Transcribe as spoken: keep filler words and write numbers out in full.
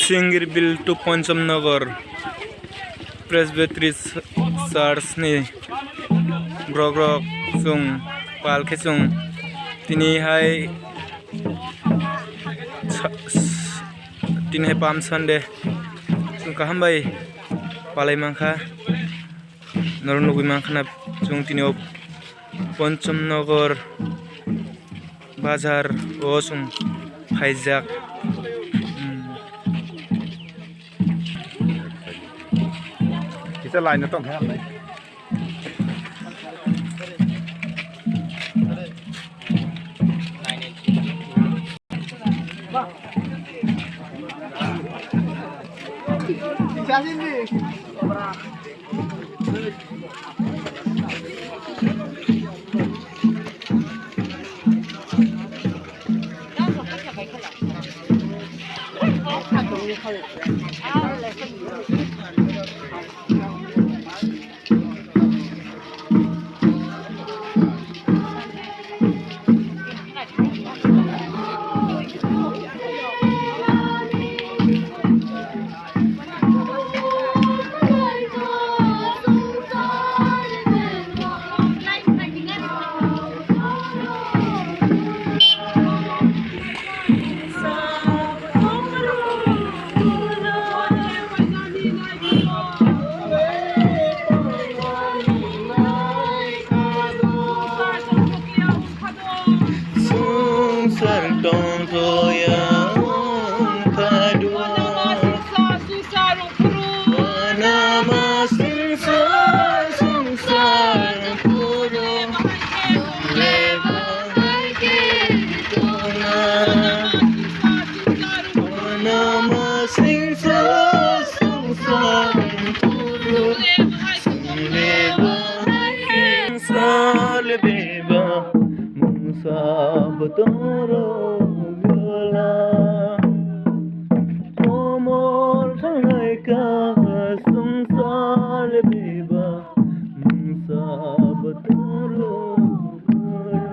Singirbil to Ponchamnagar Presbytery Church ni borok rok chwng pal khe chwng tini hai sa-, tini hai Palm Sunday chwng kaham bai palai mankha. Norok nugwi mankha na chwng tini o Ponchamnagar bazar o chwng phaijak. Hmm. Kisa line tong kha nai. Swngchar tongthok ya wngkha dua. Anama swngchar swngchar phuru. Leba hai khe tongna. Anama swngchar swngchar phuru. Swngchar beba mungsa botoro gola. Komor thangnai ka swngchar beba mungsa botoro gola.